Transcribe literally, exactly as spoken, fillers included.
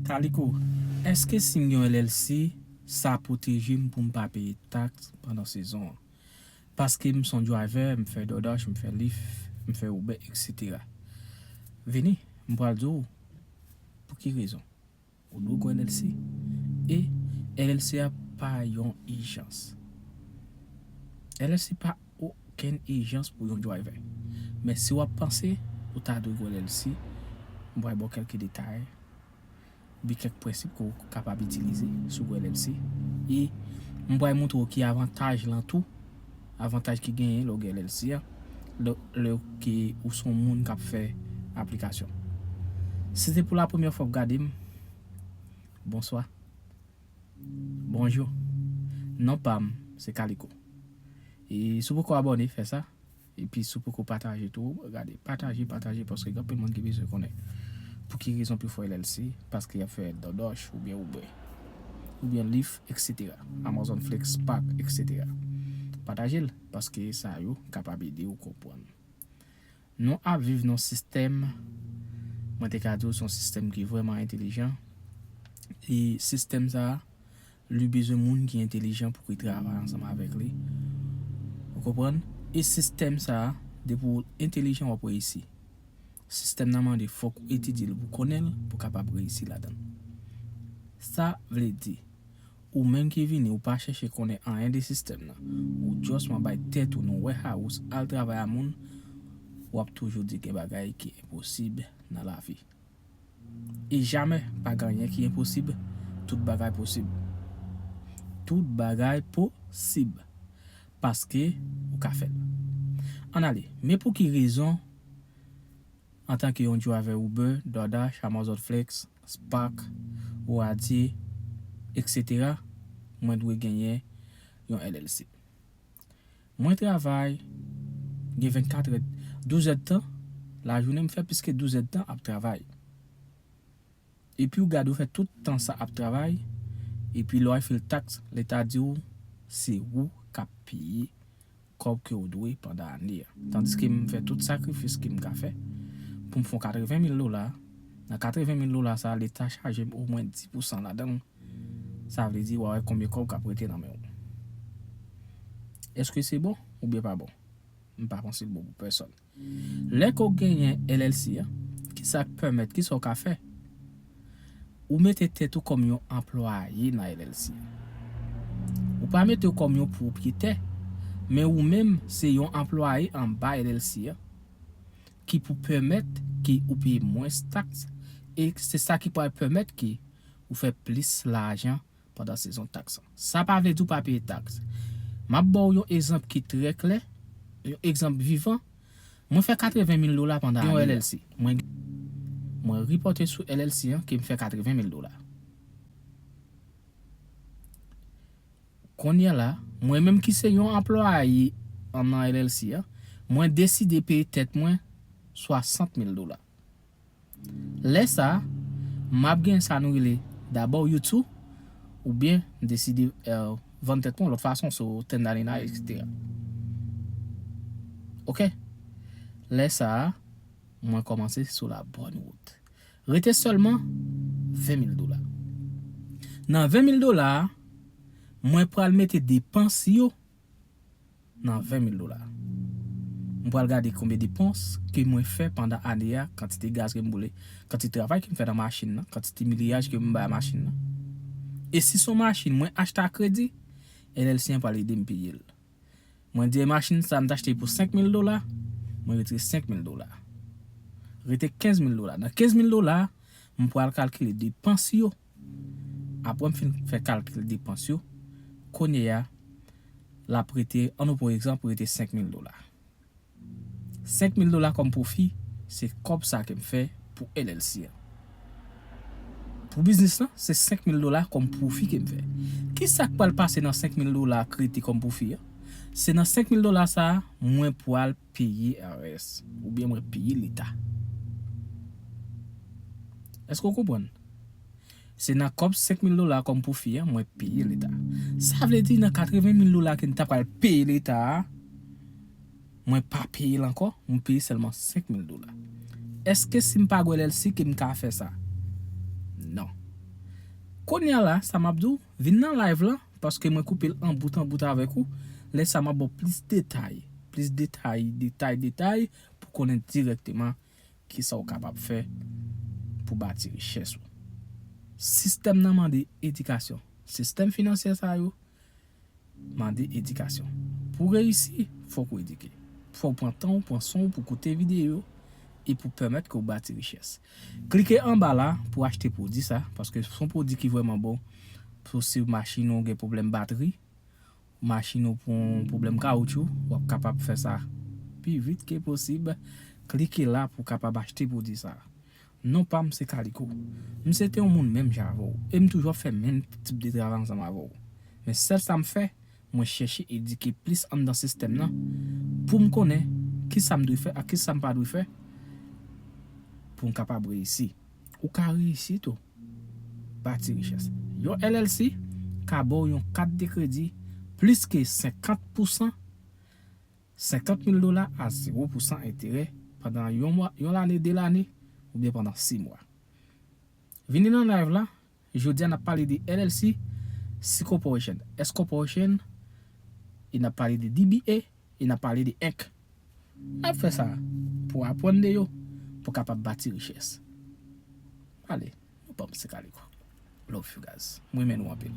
Kaliko, èske si m gen yon L L C, sa pwoteje m pou m pa peye taks pandan sezon an? Paske m se yon driver, m fè DoorDash, m fè Lyft, m fè Uber, et cetera. Vini, m pral di w pou ki rezon ou dwe gen L L C. E L L C a pa yon ijans. L L C pa okenn ijans pou yon driver. Men si w ap panse ou ta dwe gen L L C, m pral ba w kèlke detay, oubyen kèk prensip ke w kapab itilize si w gen L L C. E m pral montre w ki avantaj lan tou, avantaj ki genyen lè w gen L L C a, lè, lè ke ou se yon moun k ap fè aplikasyon. Si se pou la premyè fwa w ap gade m, bonswa. Bonjou. Non pa m, se Kaliko. E si w poko abòne, fè sa. Epi si w poko pataje tou, gade, pataje, pataje, paske gen anpil moun ki bezwen konnen pou ki rezon pou fè L L C, paske y ap fè DoorDash oubyen Uber, oubyen Lyft, et cetera. Amazon Flex, Spark, et cetera. Pataje l, paske sa yo kapab ede w konprann. Nou ap viv nan yon sistèm, mwen te ka di w se yon sistèm ki vrèman entelijan. E sistèm sa a, li bezwen moun ki entelijan pou ki travay ansanm avèk li. Ou konprann? E sistèm sa a, depi w entelijan, w ap reyisi. Sistèm nan mande fòk ou etidye l pou konnen l, pou w kapab reyisi ladan l. Sa vle di, ou menm ki vini, ou pa chèche konnen anyen de sistèm nan. Ou just man bay tèt ou nan warehouse, al travay a moun, w ap toujou di gen bagay ki enposib nan lavi. E jamè pa gen anyen ki enposib. Tout bagay posib. Tout bagay posib. Paske ou ka fè l. Ann ale. Men pou ki rezon, antanke yon driver Uber, DoorDash, Amazon Flex, Spark, Radier, et cetera, mwen dwe genyen yon L L C? Mwen travay, gen vennkat è, douz èdtan, lajounen m fè plis ke douz èdtan ap travay. Epi w gade w fè tout tan sa ap travay, epi lè w al file taks, Leta di w se ou k ap peye kòb ke w dwe pandan ane a. Tandiske m fè tout sakrifis ke m ka fè pou m fè yon katreven mil dola, nan katreven mil dola sa a, Leta chaje m omwen dis pousan ladan l. Sa vle di, w a wè konbyen kòb k ap rete nan men w. Èske se bon oubyen pa bon? M pa panse l bon pou pèsòn. Lè ke w genyen L L C a, kisa k pèmèt, kisa w ka fè? Ou mete tèt ou kòm yon anplwaye nan L L C a. Ou pa mete w kòm yon pwopyetè, men ou menm se yon anplwaye anba L L C a ki pou pèmèt ke ou peye mwens taks, e se sa ki pral pèmèt ke ou fè plis lajan pandan sezon taks lan. Sa pa vle di w pa peye taks. M ap ba w yon egzanp ki trè klè, yon egzanp vivan. Mwen fè katreven mil dola pandan ane a. L L C. Mwen, mwen repòte sou L L C an ke m fè katreven mil dola. Kounye a la, mwen menm ki se yon anplwaye an nan L L C an, mwen deside peye tèt mwen swasant mil dola. Lè sa a, m ap gen sa nou rele dabò U two, oubyen m deside, eh, vann tèt mwen lòt fason sou ten ninety-nine, et cetera. Oke? Lè sa a, mwen kòmanse sou la bòn wout. Rete sèlman ven mil dola. Nan ven mil dola a, mwen pral mete depans yo nan ven mil dola. M pral gade konbyen depans ke mwen fè pandan ane a, kantite gaz ke m boule, kantite travay ke m fè nan machin nan, kantite milyaj ke m bay machin nan. E si se yon machin mwen achte a kredi, L L C an pral ede m peye l. Mwen di machin sa m t achte pou senk mil dola, mwen retire senk mil dola. Rete kenz mil dola. Nan kenz mil dola, m pral kalkile depans yo. Apre m fin fè kalkil depans yo, kounye a, l ap rete, ann nou pran egzanp, rete senk mil dola. Senk mil dola kòm pwofi, se kòb sa ke m fè pou L L C an. Pou biznis lan, se senk mil dola kòm pwofi ke m fè. Kisa k pral pase nan senk mil dola k rete kòm pwofi an? Se nan senk mil dola sa a, mwen pral peye I R S, oubyen mwen peye Leta. Èske w konprann? Se nan kòb senk mil dola kòm pwofi an, mwen peye Leta. Sa vle di nan katreven mil dola ke m ta pral peye Leta a, mwen pa peye l ankò, m peye sèlman senk mil dola. Èske si m pa gen L L C ke m ka fè sa? Non. Kounye a la, sa m ap di w, vin nan live lan, paske mwen koupe l an bout an bout avèk ou. Lè sa m ap ba w plis detay, plis detay, detay, detay, pou konnen dirèkteman kisa w kapab fè pou bati richès ou. Sistèm nan mande edikasyon. Sistèm finansyè sa yo mande edikasyon. Pou w reyisi, fòk ou edike. Fòk w pran tan w, pran swen w pou koute videyo e pou pèmèt ke w bati richès. Klike anba la pou w achte pwodui sa, paske se yon pwodui ki vrèman bon. Pou si machin ou gen pwoblèm batri, machin ou pran pwoblèm kawoutchou, w ap kapab fè sa pi vit ke posib. Klike la pou w kapab achte pwodui sa. Non pa m se Kaliko. M se te yon moun menm jan avè w, e m toujou ap fè menm tip de travay ansanm avè w. Men sèl sa m fè, mwen chèche edike plis anndan sistèm nan pou m konnen kisa m dwe fè ak kisa m pa dwe fè pou m kapab reyisi. Ou ka reyisi tou. Bati richès. Yon L L C ka ba w yon kat de kredi plis ke senkant pousan, senkant mil dola a zewo pousan enterè pandan yon mwa, yon lane, de lane, oubyen pandan sis mwa. Vini nan live la, jodi a n ap pale de L L C, C Corporation, S Corporation, e n ap pale de D B A, e n ap pale de Inc. N ap fè sa pou aprann de yo, pou kapab bati richès. Ale, nou pa m se Kaliko. Love you guys. Mwen renmen nou anpil.